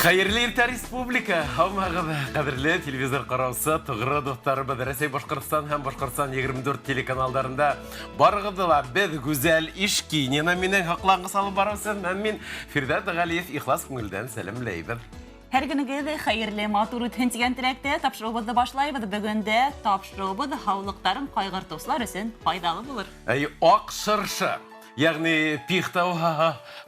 Хәйерле иртә, республика! Һаумыһығыҙ, ҡәҙерле телевизор ҡараусы тоғро дуҫтарыбыҙ! Рәсәй, Башҡортостан һәм Башҡортостан 24 телеканалдарында барығыҙҙы ла беҙ Гүзәл Ишкинина, минең һаҡланғыс алып барыусым, һәм мин Фирҙәт Ғәлиев ихлас күңелдән сәләмләйбеҙ. Һәр көнөгөҙ хәйерле, матур үтһен тигән теләктә тапшырыуыбыҙҙы башлайбыҙ. Бөгөн дә тапшырыуыбыҙ һаулыҡтарын ҡайғыртыусылар өсөн файҙалы булыр. Әй, аҡ шыршы, ягъни пихта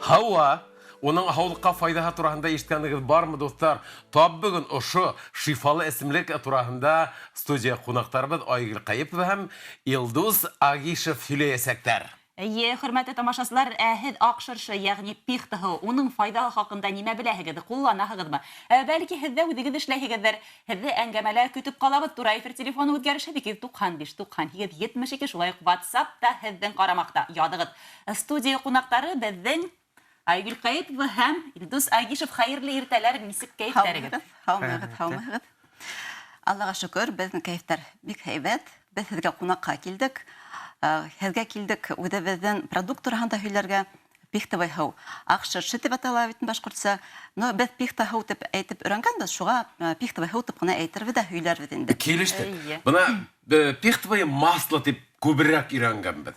һауа, уның һаулыҡҡа файҙаһы тураһында ишеткәнегеҙ бармы, дуҫтар? Тап бөгөн ошо шифалы эсемлек тураһында студия ҡунаҡтарыбыҙ Айгөл Ҡәйепова һәм Илдус Агишев һөйләйәсәктәр. Эйе, хөрмәтле тамашасылар, ә һеҙ аҡ шыршы, йәғни пихта һыуы, уның файҙаһы хаҡында нимә беләһегеҙ, ҡулланаһығыҙмы? Ә бәлки һеҙ ҙә үҙегеҙ эшләйһегеҙҙер? Һеҙҙе әңгәмәлә көтөп ҡалабыҙ. Тура эфир телефоны үҙгәрешһеҙ 295 98 72, шулай уҡ WhatsApp та һеҙҙең ҡарамаҡта. Яҙығыҙ. Студия ҡунаҡтары беҙҙең Айгөл Ҡәйепова һәм Илдус Агишев. Хәйерле иртәләр, нисек кәйефтәрегеҙ? Һаумыһығыҙ, һаумыһығыҙ, һаумыһығыҙ. Аллаға шөкөр, беҙҙең кәйефтәр бик һәйбәт. Беҙ һеҙгә ҡунаҡҡа килдек. Һеҙгә килдек үҙебеҙҙең продукт тураһында һөйләргә. Пихтовый һыу. Аҡ шыршы тип атала бит башҡортса. Но беҙ пихта һыу тип әйтеп өйрәнгәнбеҙ, шуға пихтовый һыу тип ҡына әйтербеҙ ҙә һөйләрбеҙ инде. Килештек. Бына пихтовое масло тип күберәк өйрәнгәнбеҙ.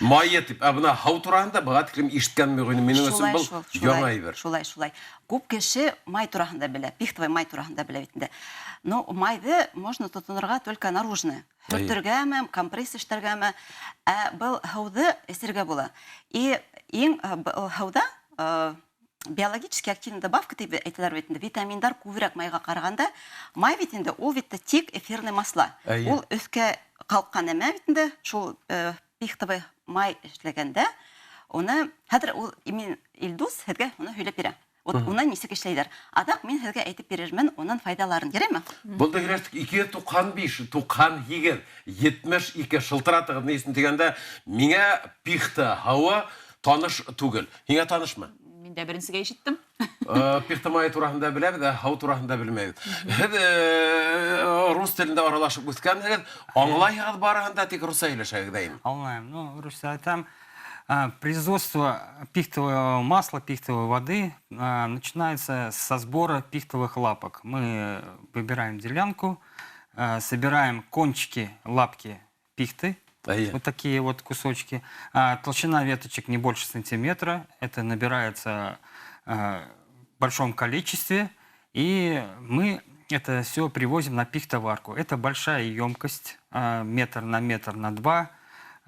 Майы тип, ә бына һыу тураһында быға тиклем ишеткәнем юҡ ине. Минең өсөн был яңы әйбер. Шулай, шулай. Күп кеше май тураһында белә, пихтовый май тураһында белә бит инде. Но майҙы можно тотонорға только наружный. Һөртөргәме, компресс эшләргәме, ә был һыуҙы эсергә була. И иң был һыуҙа биологически активный добавка тип әйтәләр бит инде, витаминдар күберәк майға ҡарағанда. Май бит инде ул бит тик эфирный масла. Ул өҫкә ҡалҡҡан нәмә бит инде, шул пихтовый май эшләгәндә, уны хәҙер ул мин Илдус һеҙгә уны һөйләп бирә. Вот уны нисек эшләйҙәр. Аҙаҡ мин һеҙгә әйтеп бирермен уның файҙаларын. Яраймы? Булды, һөйләштек. 295 98 72 шылтыратығыҙ. Ни өсөн тигәндә, миңә пихта һауы таныш түгел. Һиңә танышмы? Мин дә беренсегә ишеттем. Пихта майы тураһында беләбеҙ, ә һыу тураһында белмәйбеҙ. Һеҙ рус телендә аралашып үҫкәнһегеҙ, аңлайһығыҙ барыһын да, тик русса һөйләшәгеҙ, әйме? Аңлайым. Ну, русса әйтәм. Производство пихтового масла, пихтовой воды начинается со сбора пихтовых лапок. Мы выбираем делянку, собираем кончики лапки пихты, вот такие вот кусочки. Толщина веточек не больше сантиметра. Это набирается в большом количестве. И мы это все привозим на пихтоварку. Это большая емкость, метр на метр на два.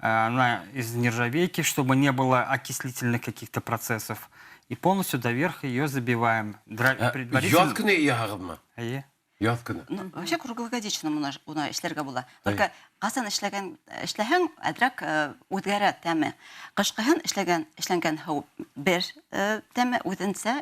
Она из нержавейки, чтобы не было окислительных каких-то процессов. И полностью до верха ее забиваем. Предварительно. Яҙ көнө йыяһығыҙмы? Эйе. Яҙ көнө. Ну, вообще круглогодично уны эшләргә була. Только ҡасан эшләгән эшләһәң, әҙерәк үҙгәрә тәме. Ҡышҡыһын эшләгән эшләнгән һыу бер тәме үҙенсә,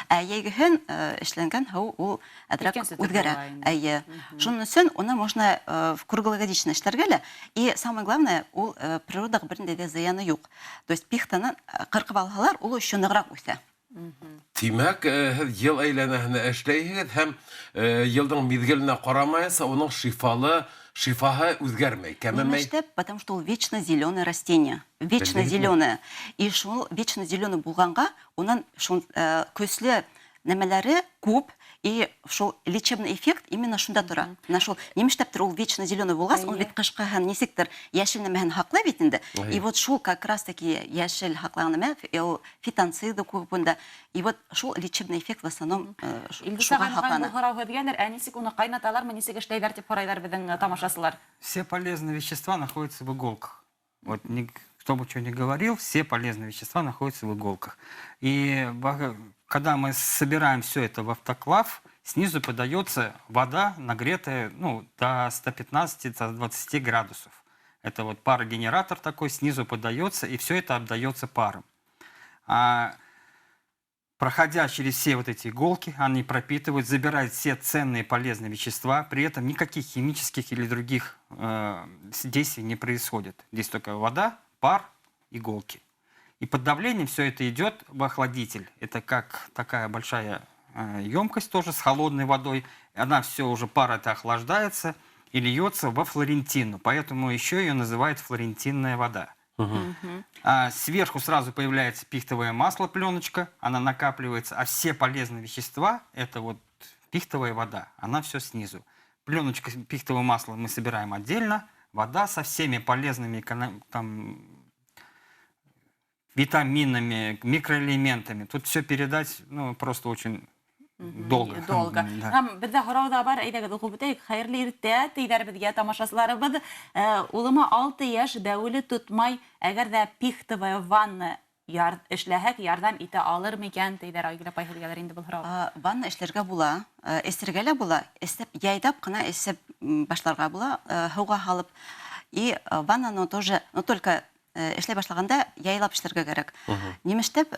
ә йәйгеһен эшләнгән һыу ул әҙерәк Икенсе төрлө үҙгәрә. була инде. Эйе. Шуның өсөн уны можно круглогодично эшләргә лә. И самое главное, ул природаға бер ниндәй ҙә зыяны юҡ. То есть пихтаны ҡырҡып алһалар, ул еще нығыраҡ үҫә. Тимәк, һеҙ йыл әйләнәһенә эшләйһегеҙ һәм йылдың миҙгеленә ҡарамайынса уның шифалы шифаһы үҙгәрмәй, кәмемәй. Нимәштәп? Потому что ул вечно зеленое растение. Вечно Белдегеҙме? зеленое. И шул вечно зеленый булғанға унан шул көслө нәмәләре күп, и шул лечебный эффект именно шунда тора. Менә шул нимәштәптер ул вечно зеленый булғас, ул бит ҡышҡыһын нисектер йәшел нәмәһен һаҡлай бит инде. И вот шул как раз таки йәшел һаҡлаған нәмә, ул фитонциды күп унда. И вот шул лечебный эффект в основном Илдус шуға ағай, һаҡлана. был һорау һеҙгәлер, ә нисек уны ҡайнаталармы, нисек эшләйҙәр тип һорайҙар беҙҙең тамашасылар. Все полезные вещества находятся в иголках. Вот кто бы что ни говорил, все полезные вещества находятся в иголках. И когда мы собираем все это в автоклав, снизу подается вода, нагретая, ну, до 115-120 градусов. Это вот парогенератор такой, снизу подается, и все это обдается паром. А проходя через все вот эти иголки, они пропитывают, забирают все ценные полезные вещества, при этом никаких химических или других действий не происходит. Здесь только вода, пар, иголки. И под давлением все это идет в охладитель. Это как такая большая емкость тоже с холодной водой. Она все уже, пар это охлаждается и льется во флорентину. Поэтому еще ее называют флорентинная вода. Сверху сразу появляется пихтовое масло, пленочка, она накапливается, а все полезные вещества, это вот пихтовая вода, она все снизу. Пленочка пихтового масла мы собираем отдельно, вода со всеми полезными там, витаминами, микроэлементами. Тут все передать, ну, просто очень долго. Долго. Да. Һәм беҙҙә һорау ҙа бар, әйҙәгеҙ уҡып үтәйек. Хәйерле иртә, тиҙәр беҙгә тамашасыларыбыҙ. Улыма 6 йәш, бәүеле тотмай, әгәр ҙә пихтовая ванна эшләһәк, ярҙам итә алыр микән, тиҙәр. Айгөл апай, һеҙгәлер инде был һорау. Ванна эшләргә була, эсергә лә була, эсеп, яйдап ҡына эсеп башларға була, һыуға һалып. И ваннаны тоже, но только эшләй башлағанда яйлап эшләргә кәрәк. Нимәштәп,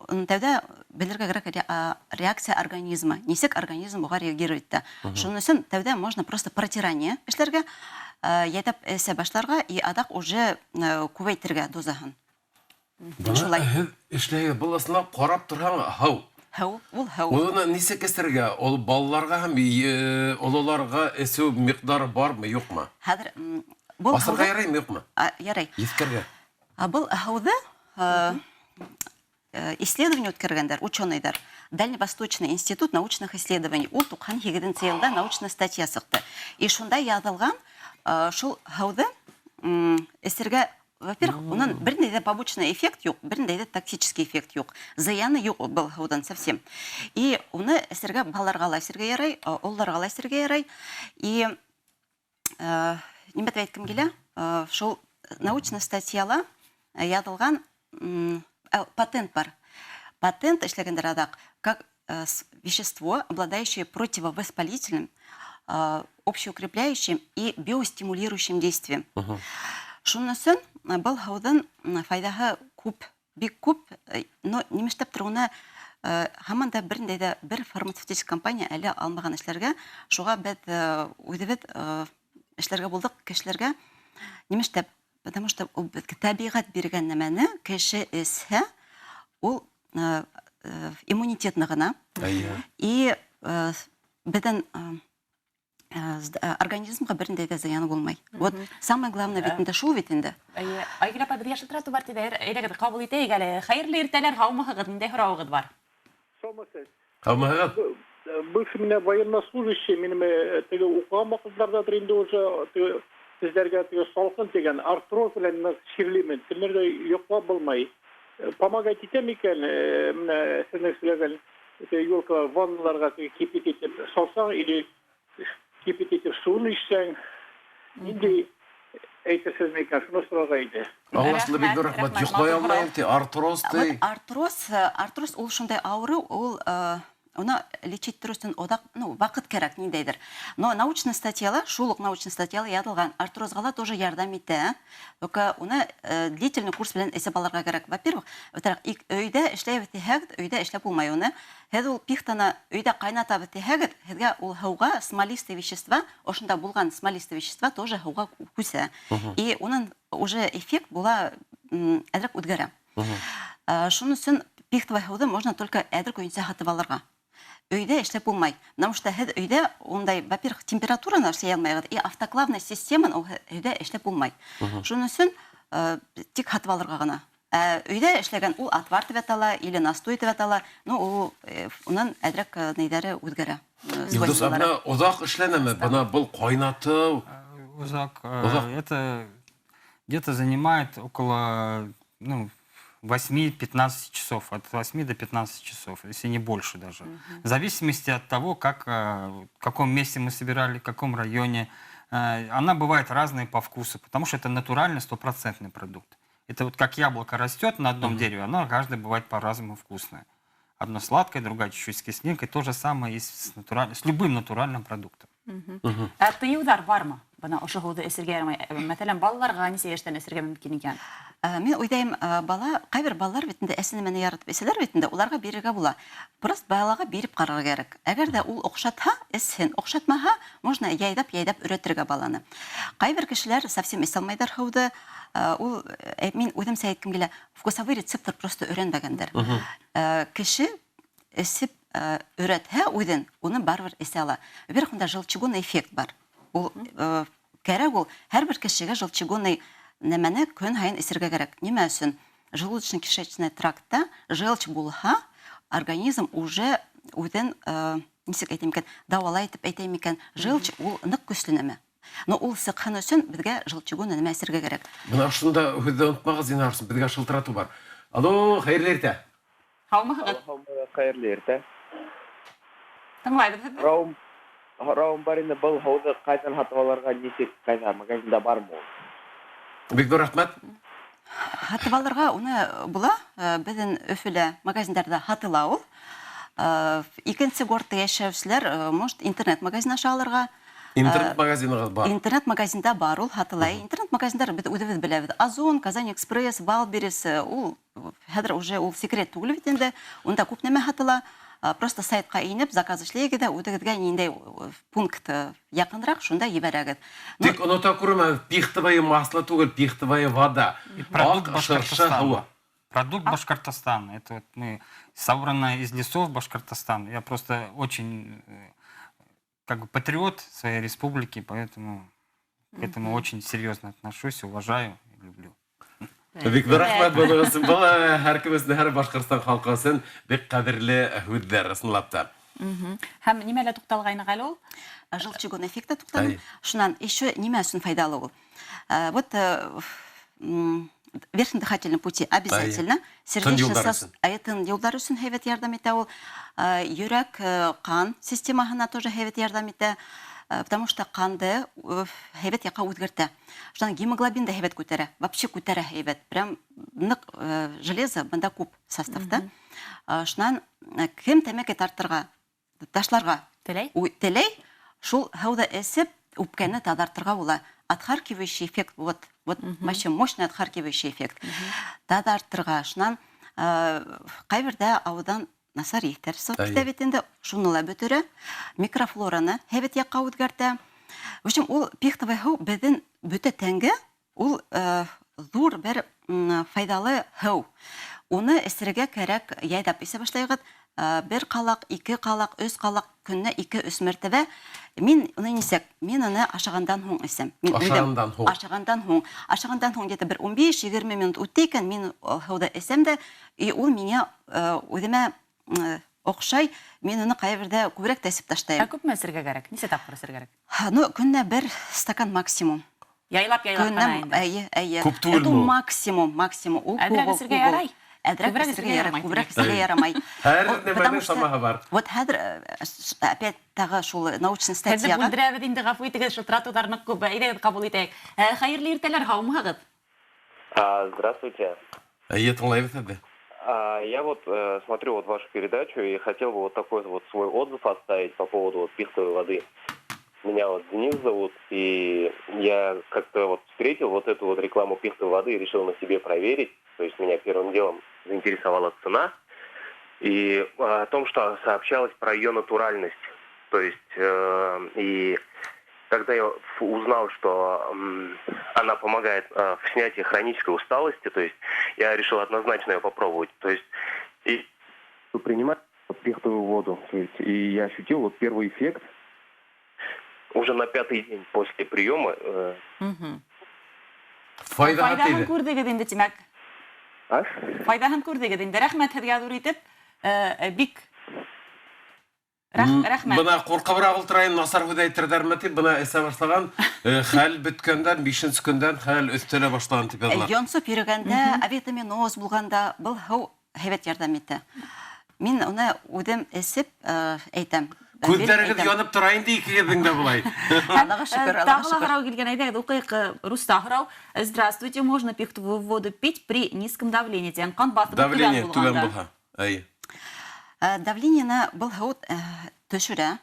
тәүҙә белергә кәрәк реакция организма, нисек организм уға реагировать итә. Шуның өсөн тәүҙә можно просто протирание эшләргә, яйдап эсә башларға и аҙаҡ уже күбәйтергә дозаһын. Бына Шулай. һеҙ эшләгеҙ, был ысынлап ҡарап торһаң, һыу. Һыу, ул һыу. Уны нисек эсергә? Ул балаларға һәм ололарға эсеү миҡдары бармы, юҡмы? Хәҙер, был Баҫырға һыуҙы яраймы, юҡмы? Ярай. Еҫкәргә. Был һыуҙы, исследование үткәргәндәр, ученыйҙар. Дальневосточный институт научных исследований. Ул туҡһан һигеҙенсе йылда научный статья сыҡты. И шунда яҙылған, шул һыуҙы, эсергә, во-первых, унан бер ниндәй ҙә побочный эффект юҡ, бер ниндәй ҙә токсический эффект юҡ. Зыяны юҡ был һыуҙан совсем. И уны эсергә балаларға ла эсергә ярай, ололарға ла эсергә ярай. И, нимә тип әйткем килә? Шул научный статьяла яҙылған, патент бар. Патент эшләгәндәр аҙаҡ, как вещество, обладающее противовоспалительным, общеукрепляющим и биостимулирующим действием. Шуның өсөн был һыуҙың файҙаһы күп, бик күп, но нимәштәптер уны, һаман да бер ниндәй дә бер фармацевтик компания әле алмаған эшләргә. Шуға беҙ, үҙебеҙ, эшләргә булдыҡ кешеләргә. Нимәштәп? Потому что ул беҙгә тәбиғәт биргән нәмәне кеше эсһә, ул, иммунитет нығына. И, беҙҙең, организмға бер ниндәй ҙә зыяны булмай. Вот самое главное бит инде шул бит инде. Эйе, Айгөл апай, беҙгә шылтыратыу бар тиҙәр. Әйҙәгеҙ, ҡабул итәйек әле. Хәйерле иртәләр, һаумыһығыҙ, ниндәй һорауығыҙ бар? Һаумыһығыҙ. Һаумыһығыҙ. Бывший меня военнослужащий, минем, теге уҡыған ваҡытларҙадыр инде уже, теге теҙҙәргә теге салҡын тигән артроз белән ныҡ сирлимен. Төнләрҙә йоҡлап булмай. Помогать итә микән, менә һеҙҙең һөйләгән теге елкалар, ванналарға теге кипит итеп салсаң или кипит итеп суын эсһәң, ниндәй әйтерһегеҙ микән, шуны һорарға ине. Аңлашылды, бик ҙур рәхмәт. Рәхмәт, Йоҡлай матур алмайым ти, артроз ти. Вот артроз ул шундай ауырыу, ул, уны лечить итер өсөн оҙаҡ, ну, ваҡыт кәрәк ниндәйҙер. Но научный статьяла, шул уҡ научный статьяла яҙылған, артрозға ла тоже ярҙам итә. Только уны, длительный курс белән эсеп алырға кәрәк. Во-первых, во-вторых, өйҙә эшләйбеҙ тиһәгеҙ, өйҙә эшләп булмай уны. Һеҙ ул пихтаны өйҙә ҡайнатабыҙ тиһәгеҙ, һеҙгә ул һыуға смолистый вещества, ошонда булған смолистый вещества тоже һыуға күсә. И уның уже эффект була, әҙерәк үҙгәрә. Шуның өсөн пихтовый һыуҙы можно только әҙер көйөнсә һатып алырға. Өйҙә эшләп булмай. Потому что һеҙ өйҙә ундай, во-первых, температураны эшләй алмайһығыҙ, и автоклавный системаны ул өйҙә эшләп булмай. Шуның өсөн, тик һатып алырға ғына. Өйҙә эшләгән ул отвар тип атала, или настой тип атала, ну, ул, унан әҙерәк, нейҙәре үҙгәрә. Илдус, ә Свойстволары. бына оҙаҡ эшләнәме? Бына был ҡайнатыу. Оҙаҡ, Оҙаҡ. это где-то занимает около, ну, 8-15 часов, от 8 до 15 часов, если не больше даже. В зависимости от того, в каком месте мы собирали, в каком районе. Она бывает разной по вкусу, потому что это натуральный стопроцентный продукт. Это вот как яблоко растет на одном дереве, оно каждое бывает по-разному вкусное. Одно сладкое, другое чуть-чуть с кислинкой. То же самое и с любым натуральным продуктом. Ә тыйыуҙар бармы? Бына ошо һыуҙы эсергә ярамай. Мәҫәлән, балаларға нисә йәштән эсергә мөмкин икән? Мин уйлайым, ҡайбер балалар бит инде әсе нәмәне яратып эсәләр бит инде, уларға бирергә була. Просто балаға биреп ҡарарға кәрәк. Әгәр ҙә ул оҡшатһа, эсһен, оҡшатмаһа, можно яйҙап-яйҙап өйрәтергә баланы. Ҡайбер кешеләр совсем эсә алмайҙар һыуҙы. Ул, мин үҙемсә әйткем килә, вкусовой рецептор просто өйрәнмәгәндәр. Кеше эсеп, өйрәтһә үҙен, уны барыбер эсә ала. Во-первых, унда желчегонный эффект бар. Ул, кәрәк ул, һәр бер кешегә желчегонный нәмәне көн һайын эсергә кәрәк. Нимә өсөн? Желудочно-кишечный трактта желчь булһа, организм уже үҙен, нисек әйтәм икән, дауалай итеп әйтәм икән, желчь ул ныҡ көслө нәмә. Но ул сыҡһын өсөн беҙгә желчегон нәмә эсергә кәрәк. Бына шунда һүҙҙе онотмағыҙ, зинһар өсөн, беҙгә шылтыратыу бар. Алло, хәйерле иртә. Һаумыһығыҙ? Хәйерле иртә. Тыңлайбыҙ һеҙҙе. Һорауым бар инде, был һыуҙы ҡайҙан һатып алырға, нисек, ҡайҙа, магазинда бармы ул? Бик ҙур рәхмәт. Һатып алырға уны була, беҙҙең Өфөлә магазиндарҙа һатыла ул. Икенсе городта йәшәүселәр, может, интернет-магазин аша алырға. Интернет-магазинығыҙ бар? Интернет-магазинда бар ул, һатыла. Интернет-магазиндар беҙ үҙебеҙ беләбеҙ. Озон, Казань Экспресс, Вайлдберриз, ул хәҙер уже ул секрет түгел бит инде. Унда күп нәмә һатыла. Просто сайтҡа инеп, заказ эшләйегеҙ ҙә, үҙегеҙгә ниндәй пункт яҡыныраҡ, шунда ебәрәгеҙ. Тик онота күрмәгеҙ, пихтовое масло түгел, пихтовая вода. И продукт Аҡ шыршы Башкортостана. һыуы. Продукт Башкортостана. Это вот мы собранное из лесов Башкортостана. Я просто очень патриот своей республики, поэтому к этому очень серьезно отношусь, уважаю и люблю. Бик ҙур рәхмәт быныгыҙ өсөн. Был һәр кем өсөн, һәр Башҡортостан халҡы өсөн бик ҡәҙерле һүҙҙәр, ысынлап та. Һәм нимәлә туҡталғайныҡ әле ул? Желчегон эффекты туҡталды. Әй. Шунан еще нимә өсөн файҙалы ул? Вот верхний дыхательный пути обязательно. Әй. Сердечно Тын юлдар сос- өсөн. Әй, тын юлдар өсөн һәйбәт ярҙам итә ул. Йөрәк, ҡан системаһына тоже һәйбәт ярҙам итә. Потому что ҡанды һәйбәт яҡҡа үҙгәртә. Шунан гемоглобин да һәйбәт күтәрә. Вообще күтәрә һәйбәт. Прям ныҡ железо бында күп составта. Шунан кем тәмәке тартырға, ташларға Теләй? Теләй, шул һыуҙы эсеп, үпкәне таҙартырға була. Отхаркивающий эффект, вот вообще мощный отхаркивающий эффект. Таҙартырға, шунан ҡайберҙә ауыҙҙан насар еҫтәр сығып китә бит инде, шуны ла бөтөрә. Микрофлораны һәйбәт яҡҡа үҙгәртә. В общем, ул пихтовый һыу беҙҙең бөтә тәнгә, ул ҙур бер файҙалы һыу. Уны эсергә кәрәк, яйҙап эсә башлайғыҙ. Бер ҡалаҡ, ике ҡалаҡ, өс ҡалаҡ, көнөнә ике-өс мәртәбә. Мин уны нисек? Мин уны ашағандан һуң эсәм. Мин үҙем Ашағандан һуң. Ашағандан һуң. Ашағандан һуң где-то бер ун биш-егерме минут үтте икән, мин һыуҙы эсәм дә, и ул миңә үҙемә оҡшай, мин уны ҡайберҙә күберәк тә эсеп ташлайым. Ә күпме эсергә кәрәк? Нисә тапҡыр эсергә кәрәк? Көнөнә бер стакан максимум. Яйлап-яйлап Көнөнә ҡына инде. Әйе, әйе. Күп түгелме Это ул? максимум, максимум. Ул Әҙерәк күп, ул эсергә күп, ул. ярай. Әҙерәк Күберәк эсергә эсергә ярай, ярамай. күберәк эсергә Әйе. ярамай. Һәр Ул, нәмәнең потому что самаһы бар. Вот хәҙер опять тағы шул научный Хәҙер статьяға. бүлдерәбеҙ инде, ғәфү итегеҙ, шылтыратыуҙар ныҡ күп. Әйҙәгеҙ, ҡабул итәйек. Хәйерле иртәләр, һаумыһығыҙ? Здравствуйте. Әйе, тыңлайбыҙ һеҙҙе. Я смотрю вашу передачу и хотел бы такой свой отзыв оставить по поводу пихтовой воды. Меня Денис зовут, и я как-то встретил эту рекламу пихтовой воды и решил на себе проверить. То есть меня первым делом заинтересовала цена и о том, что сообщалось про ее натуральность. То есть и когда я узнал, что она помогает в снятии хронической усталости, то есть я решил однозначно ее попробовать. То есть и принимать пихтовую воду. То есть, и я ощутил первый эффект уже на 5-й день после приема. Файҙаһын Файҙаһын тейҙе. күрҙегеҙ инде, тимәк. А? Файҙаһын күрҙегеҙ инде. Рәхмәт һеҙгә ҙур итеп. Бик рәхмәт. Бына ҡурҡыбыраҡ ултырайым, насар һүҙ әйтерҙәрме тип, бына эсә башлаған, хәл бөткәндән, бишенсе көндән хәл өҫтәлә башлаған тип яҙыла. Йонсоп йөрөгәндә, авитаминоз булғанда, был һыу һәйбәт ярҙам итә. Мин уны үҙем эсеп әйтәм. Күҙҙәрегеҙ Әйтәм. янып тора инде икегеҙҙең дә былай. Аллаға шөкөр, Аллаға Тағы ла шөкөр. һорау килгән, әйҙәгеҙ, уҡыйыҡ, русса һорау. Здравствуйте, можно пихтовую воду пить при низком давлении? Тигән ҡан баҫымы түбән Давление түбән булғанда. булһа. Әйе. Давлениены был һыу төшөрә.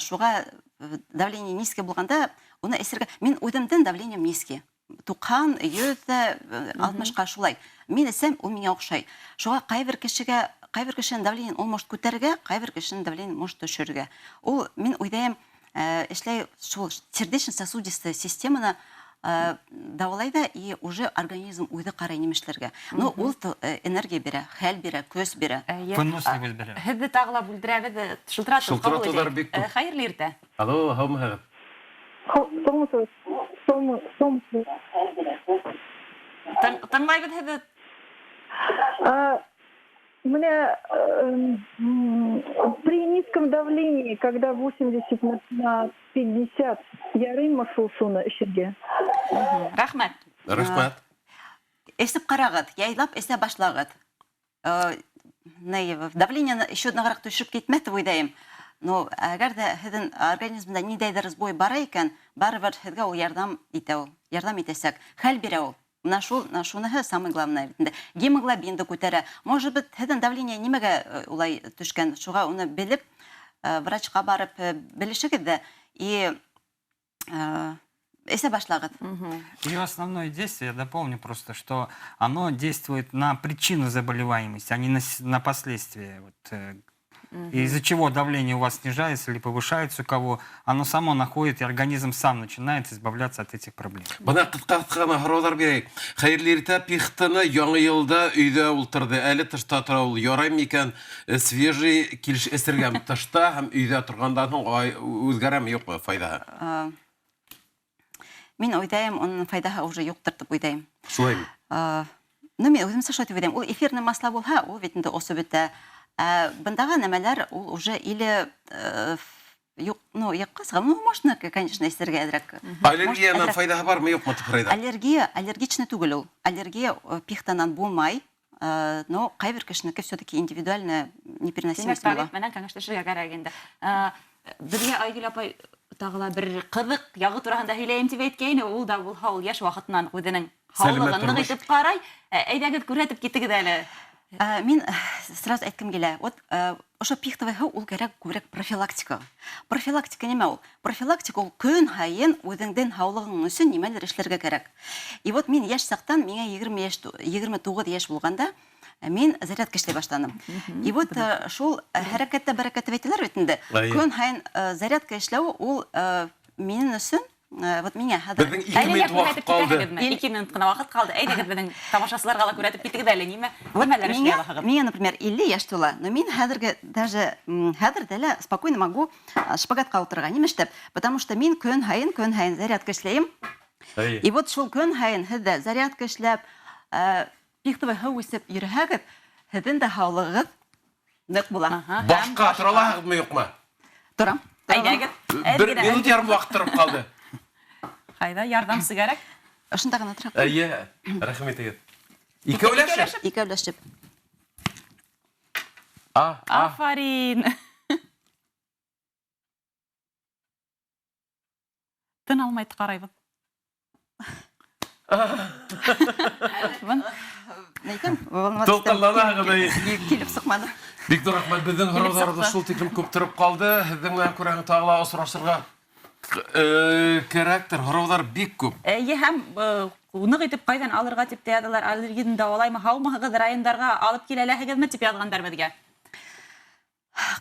Шуға давление низкий булғанда, уны эсергә. Мин үҙемдең давлением низкий. Туҡһан, йөҙ ҙә алтмышҡа шулай. Мин эсәм, ул миңә оҡшай. Шуға ҡайбер кешегә, ҡайбер кешенең давлениен ул может күтәрергә, ҡайбер кешенең давлениен может төшөрөргә. Ул, мин уйлайым, эшләй шул сердечно-сосудистая системаны дауалай да, и уже организм үҙе ҡарай нимә эшләргә. Но ул энергия бирә, хәл бирә, көс бирә. Әйе. Выносливость бирә. Һеҙҙе тағы ла бүлдерәбеҙ, шылтыратып ҡабул Шылтыратыуҙар итәйек. бик күп. Хәйерле иртә. Алло, һаумыһығыҙ? Һаумыһығыҙ. Тыңлайбыҙ һеҙҙе. Менә при низком давлении, когда 80 на 50, ярыймы шул һыуны эсергә? Рәхмәт. Рәхмәт. Эсеп ҡарағыҙ, яйлап эсә башлағыҙ. Давление еще нығыраҡ төшөп китмәҫ тип уйлайым. Но әгәр ҙә һеҙҙең организмда ниндәйҙер сбой бар икән, барыбер һеҙгә ул ярҙам итә ул, ярҙам итәсәк, хәл бирә ул. Менә шул, менә шуныһы самое главное бит инде. Гемоглобинды күтәрә. Может быть, һеҙҙең давление нимәгә улай төшкән, шуға уны белеп, врачҡа барып белешегеҙ ҙә и эсә башлағыҙ. Ее основное действие, я дополню просто, что оно действует на причину заболеваемости, а не на последствия. Из-за чего давление у вас снижается или повышается у кого, оно само находит, и организм сам начинает избавляться от этих проблем. Бына ҡыҫҡа ғына һорауҙар бирәйек. Хәйерле иртә, пихтаны яңы йылда өйҙә ултырҙы. Әле тышта тора ул. Ярай микән, свежий килеш эсергәме тышта һәм өйҙә торғандан һуң үҙгәрәме, юҡмы файҙаһы? Мин уйлайым, уның файҙаһы уже юҡтыр тип уйлайым. Шулаймы? Мин үҙемсә шулай тип уйлайым. Ул эфирный масла булһа, ул бит инде осоп бөтә. Бындағы нәмәләр ул уже или юҡ, ну, юҡҡа сыға. Ну, можно, конечно, эсергә әҙерәк. Аллергиянан Может, әҙерәк. файҙаһы бармы, юҡмы тип һорайҙар? Аллергия, аллергичный түгел ул. Аллергия пихтанан булмай. Но ҡайбер кешенеке все-таки индивидуальная непереносимость Тимәк, була. табип менән кәңәшләшергә кәрәк инде. Беҙгә Айгөл апай тағы ла бер ҡыҙыҡ яғы тураһында һөйләйем тип әйткәйне, ул да булһа ул йәш ваҡытынан үҙенең Сәләмәт һаулығын ныҡ тормош. итеп ҡарай. Әйҙәгеҙ, күрһәтеп китегеҙ әле. Мин сразу әйткем килә. Вот ошо пихтовый һыу ул кәрәк күберәк профилактика. Профилактика нимә ул? Профилактика ул көн һайын үҙеңдең һаулығың өсөн нимәлер эшләргә кәрәк. И вот мин йәш саҡтан, миңә егерме йәш ту-, егерме туғыҙ йәш булғанда, мин зарядка эшләй башланым. И вот шул хәрәкәттә бәрәкәт тип әйтәләр бит инде. Көн һайын зарядка эшләү ул минең өсөн вот миңә хәҙер Беҙҙең ике Әле минут лә ваҡыт күрһәтеп ҡалды. китәһегеҙме? 2 минут ҡына ваҡыт ҡалды. Әйҙәгеҙ, беҙҙең тамашасыларға ла күрһәтеп китегеҙ әле, нимә? Вот Нимәләр эшләй алаһығыҙ? миңә, например, илле йәш тула, но мин хәҙерге даже хәҙер ҙә лә спокойно могу шпагатҡа ултырырға. Нимә эшләп? Потому что мин көн һайын зарядка эшләйем. И вот шул көн һайын һеҙ ҙә зарядка эшләп, пихтовый һыу эсеп йөрөһәгеҙ, һеҙҙең дә һаулығығыҙ ныҡ була. Башҡа тора алаһығыҙмы, юҡмы? Торам. Әйҙәгеҙ. Бер Әҙ генә. минут ярым ваҡыт тороп ҡалды. Ҡайҙа ярҙамсы кәрәк? Ошонда ғына тора. Эйе, рәхим итегеҙ. Икәүләшеп? Икәүләшеп. Афарин. Тын алмай ҡарайбыҙ. Әйтәм, Тулҡынланаһығыҙ, әйе. Килеп сыҡманы. Бик ҙур рәхмәт. Беҙҙең Килеп һорауҙарыбыҙ сыҡты. шул тиклем күп тороп ҡалды. Һеҙҙең менән күрәһең тағы ла осрашырға кәрәктер. Һорауҙар бик күп. Эйе, һәм ныҡ итеп ҡайҙан алырға тип тә яҙалар. Аллергияны дауалаймы, һаумыһығыҙ, райондарға алып киләләһегеҙме тип яҙғандар беҙгә.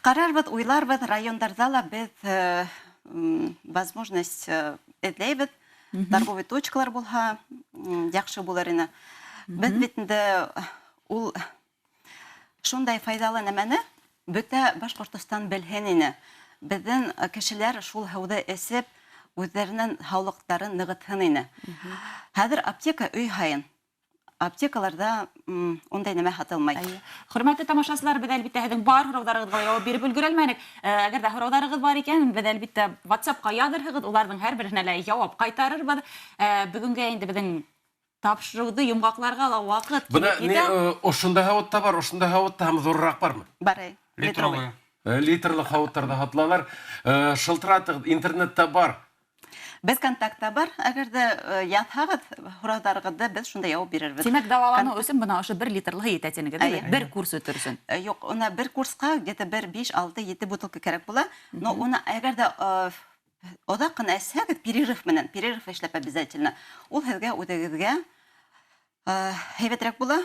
Ҡарарбыҙ, уйларбыҙ, райондарҙа ла беҙ возможность эҙләйбеҙ. Торговый точкалар булһа, яҡшы булыр ине. Беҙ бит инде ул шундай файҙалы нәмәне бөтә Башҡортостан белһен ине. Беҙҙең кешеләр шул һыуҙы эсеп, үҙҙәренең һаулыҡтарын нығытһын ине. Хәҙер аптека өй һайын. Аптекаларҙа ундай нәмә һатылмай. Әйе. Хөрмәтле тамашасылар, беҙ әлбиттә һеҙҙең бар һорауҙарығыҙға яуап биреп өлгөрәлмәнек. Әгәр ҙә һорауҙарығыҙ бар икән, беҙ әлбиттә WhatsApp-ҡа яҙырһығыҙ, уларҙың һәр береһенә лә яуап ҡайтарырбыҙ. Бөгөнгә инде беҙҙең тапшырыуҙы йомғаҡларға ла ваҡыт Бына килеп ни, етә. ошондай һауыт та бар, ошондай һауыт та һәм ҙурыраҡ бармы? Бар, әй. Литровый. Литрлыҡ һауыттарҙа һатылалар. Шылтыратығыҙ, интернетта бар. Беҙ контактта бар. Әгәр ҙә яҙһағыҙ, һорауҙарығыҙҙы беҙ шунда яуап бирербеҙ. Тимәк, дауаланыу өсөн бына ошо бер литрлыһы етә тинегеҙ, әйе? Әйе. Бер курс үтер өсөн. Юҡ, уны бер курсҡа где-то бер биш, алты, ете бутылка кәрәк була. Но уны әгәр ҙә оҙаҡ ҡына эсһәгеҙ, перерыв менән, перерыв эшләп обязательно. Ул һеҙгә үҙегеҙгә һәйбәтерәк була.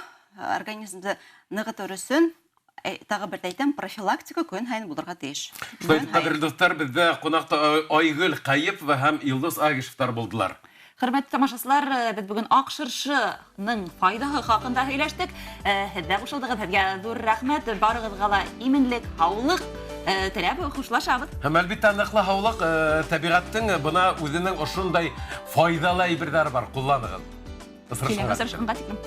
Организмды нығытыр өсөн, тағы бер әйтәм, профилактика көн һайын булырға тейеш. Шулай Көн итеп, ҡәҙерле дуҫтар, беҙҙә ҡунаҡта Айгөл Ҡәйепова һәм Илдус Агишевтар булдылар. Хөрмәтле тамашасылар, беҙ бөгөн аҡ шыршының файҙаһы хаҡында һөйләштек. Һеҙ ҙә ҡушылдығыҙ, һеҙгә ҙур рәхмәт. Барығыҙға ла именлек, һаулыҡ теләп хушлашабыҙ. Һәм әлбиттә ныҡлы һаулыҡ, тәбиғәттең бына үҙенең ошондай файҙалы әйберҙәре бар, ҡулланығыҙ. Киләһе осрашҡанға тиклем.